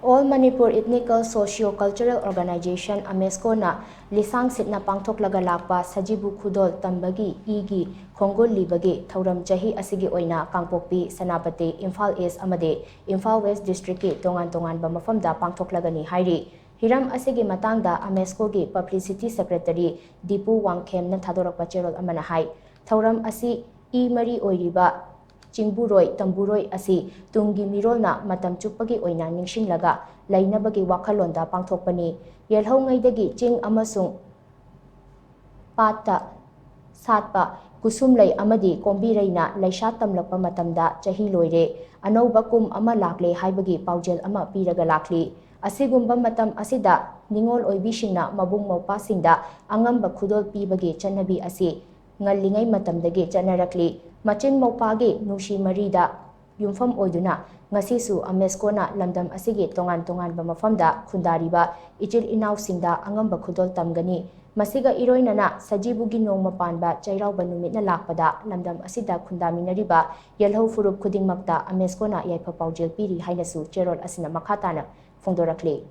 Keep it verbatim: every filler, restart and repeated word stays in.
All Manipur Ethnical Socio-Cultural Organization, ꯑꯃꯦꯁꯀꯣꯅ ꯂꯤꯁꯥꯡ ꯁꯤꯠꯅ ꯄꯥꯡꯊꯣꯛꯂꯒ ꯂꯥꯛꯄ ꯁꯖꯤꯕꯨ ꯈꯨꯗꯣꯜ ꯇꯝꯕꯒꯤ ꯏꯒꯤ ꯈꯣꯡꯒꯨꯜ ꯂꯤꯕꯒꯤ ꯊꯧꯔꯝ ꯆꯍꯤ ꯑꯁꯤꯒꯤ ꯑꯣꯏꯅ ꯀꯥꯡꯄꯣꯛꯄꯤ, ꯁꯦꯅꯥꯄꯇꯤ, ꯏꯝꯐꯥꯜ ꯏꯁ ꯑꯃꯗꯤ ꯏꯝꯐꯥꯜ ꯋꯦꯁ ꯗꯤꯁꯇ꯭ꯔꯤꯛꯀꯤ ꯇꯣꯉꯥꯟ ꯇꯣꯉꯥꯟꯕ ꯃꯐꯝꯗ ꯄꯥꯡꯊꯣꯛꯂꯒꯅꯤ ꯍꯥꯏꯔꯤ꯫ ꯍꯤꯔꯝ ꯑꯁꯤꯒꯤ ꯃꯇꯥꯡꯗ ꯑꯃꯦꯁꯀꯣꯒꯤ ꯄꯕ꯭ꯂꯤꯁꯤꯇꯤ ꯁꯦꯀ꯭ꯔꯦꯇꯔꯤ ꯗꯤꯄꯨ ꯋꯥꯡꯈꯦꯝꯅ ꯊꯥꯗꯣꯔꯛꯄ ꯆꯦꯔꯣꯜ ꯑꯃꯅ ꯍꯥꯏ, ꯊꯧꯔꯝ ꯑꯁꯤ ꯏ ꯃꯔꯤ ꯑꯣꯏꯔꯤꯕ ꯆꯤꯡꯕꯨꯔꯣꯏ ꯇꯝꯕꯨꯔꯣꯏ ꯑꯁꯤ ꯇꯨꯡꯒꯤ ꯃꯤꯔꯣꯜꯅ ꯃꯇꯝ ꯆꯨꯞꯄꯒꯤ ꯑꯣꯏꯅ ꯅꯤꯡꯁꯤꯡꯂꯒ ꯂꯩꯅꯕꯒꯤ ꯋꯥꯈꯜꯂꯣꯟꯗ ꯄꯥꯡꯊꯣꯛꯄꯅꯤ꯫ ꯌꯦꯜꯍꯧꯉꯩꯗꯒꯤ ꯆꯤꯡ ꯑꯃꯁꯨꯡ ꯄꯥꯠꯇ ꯁꯥꯠꯄ ꯀꯨꯁꯨꯝꯂꯩ ꯑꯃꯗꯤ ꯀꯣꯝꯕꯤꯔꯩꯅ ꯂꯩꯁꯥ ꯇꯝꯂꯛꯄ ꯃꯇꯝꯗ ꯆꯍꯤ ꯂꯣꯏꯔꯦ, ꯑꯅꯧꯕ ꯀꯨꯝ ꯑꯃ ꯂꯥꯛꯂꯦ ꯍꯥꯏꯕꯒꯤ ꯄꯥꯎꯖꯦꯜ ꯑꯃ ꯄꯤꯔꯒ ꯂꯥꯛꯂꯤ꯫ ꯑꯁꯤꯒꯨꯝꯕ ꯃꯇꯝ ꯑꯁꯤꯗ ꯅꯤꯉꯣꯜ ꯑꯣꯏꯕꯤꯁꯤꯡꯅ ꯃꯕꯨꯡ ꯃꯧꯄ꯭ꯋꯥꯁꯤꯡꯗ ꯑꯉꯝꯕ ꯈꯨꯗꯣꯜ ꯄꯤꯕꯒꯤ ꯆꯠꯅꯕꯤ ꯑꯁꯤ ꯉꯜꯂꯤꯉꯩ ꯃꯇꯝꯗꯒꯤ ꯆꯠꯅꯔꯛꯂꯤ꯫ ꯃꯆꯤꯟ ꯃꯧꯄ꯭ꯋꯥꯒꯤ ꯅꯨꯡꯁꯤ ꯃꯔꯤꯗ ꯌꯨꯝꯐꯝ ꯑꯣꯏꯗꯨꯅ ꯉꯁꯤꯁꯨ ꯑꯃꯦꯁꯀꯣꯅ ꯂꯝꯗꯝ ꯑꯁꯤꯒꯤ ꯇꯣꯉꯥꯟ ꯇꯣꯉꯥꯟꯕ ꯃꯐꯝꯗ ꯈꯨꯟꯗꯥꯔꯤꯕ ꯏꯆꯤꯜ ꯏꯅꯥꯎꯁꯤꯡꯗ ꯑꯉꯝꯕ ꯈꯨꯗꯣꯜ ꯇꯝꯒꯅꯤ꯫ ꯃꯁꯤꯒ ꯏꯔꯣꯏꯅꯅ ꯁꯖꯤꯕꯨꯒꯤ ꯅꯣꯡꯃ ꯄꯥꯟꯕ ꯆꯩꯔꯥꯎꯕ ꯅꯨꯃꯤꯠꯅ ꯂꯥꯛꯄꯗ ꯂꯝꯗꯝ ꯑꯁꯤꯗ ꯈꯨꯟꯗꯥꯃꯤꯟꯅꯔꯤꯕ ꯌꯦꯜꯍꯧ ꯐꯨꯔꯨꯞ ꯈꯨꯗꯤꯡꯃꯛꯇ ꯑꯃꯦꯁꯀꯣꯅ ꯌꯥꯏꯐ ꯄꯥꯎꯖꯦꯜ ꯄꯤꯔꯤ ꯍꯥꯏꯅꯁꯨ ꯆꯦꯔꯣꯜ ꯑꯁꯤꯅ ꯃꯈꯥ ꯇꯥꯅ ꯐꯣꯡꯗꯣꯔꯛꯂꯤ꯫